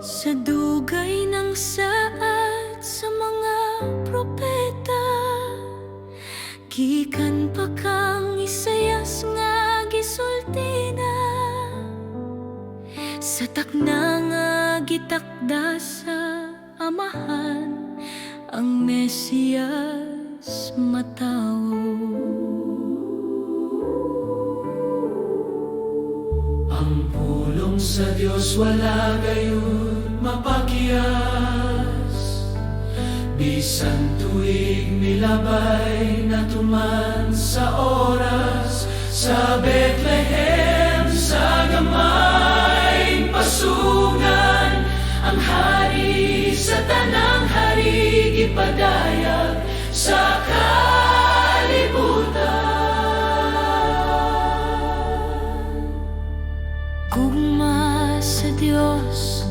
Sa dugay ng saad sa mga propeta, gikan pa kang Isayas nga gisulti na sa takna nga gitakda sa Amahan, ang Mesiyas matawo. Ang pulong sa Dios wala gayud mapakyas. Bisan tuig milabay, natuman sa oras. Sa Bethlehem, sa gamay pasugan, ang hari sa tanang hari gipadayag sa kalibutan. Gugma sa Dios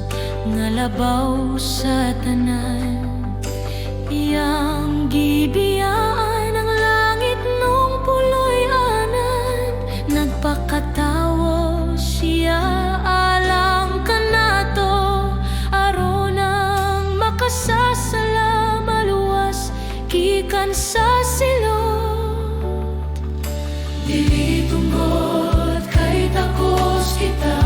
nga labaw sa tanan, iyang gibiyaan ang langit nung puloy-anan. Nagpakatawo siya alang kanato, aron ang makasasala maluwas gikan sa silot. Dili tungod kay takos kita,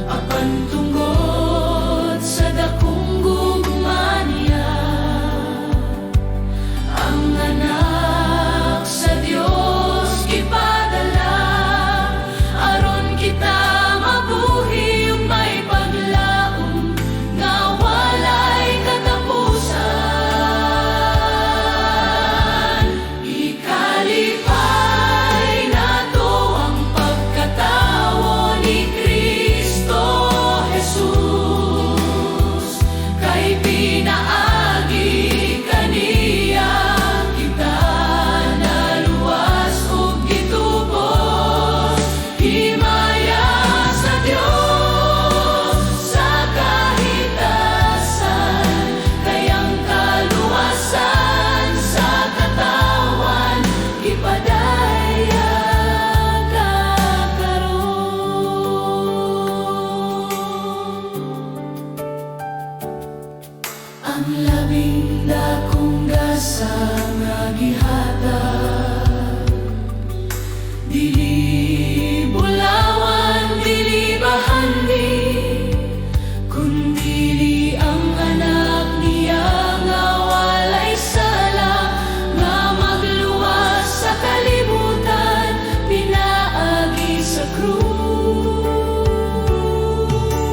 apan tungod sa dakong gugma niya. Ang anak sa Dios gipadala aron kita mabuhi ug may paglaom nga walay katapusan. Ikalipay nato ang pagkatawo ni Kristo Jesus, kay pinaagi kaniya kita naluwas ug gitubos. Himaya sa Dios sa kahitasan, kay ang kaluwasan sa katawan gipadayag karon. Ang labing dakong gasa nga gihatag, dili bulawan, dili bahandi, kundili ang anak niya nga walay sala, nga magluwas sa kalibutan pinaagi sa krus.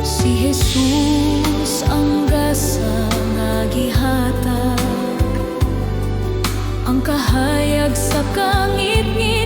Si Jesus ang gasa nga gihatag, ang kahayag sa kangitngit.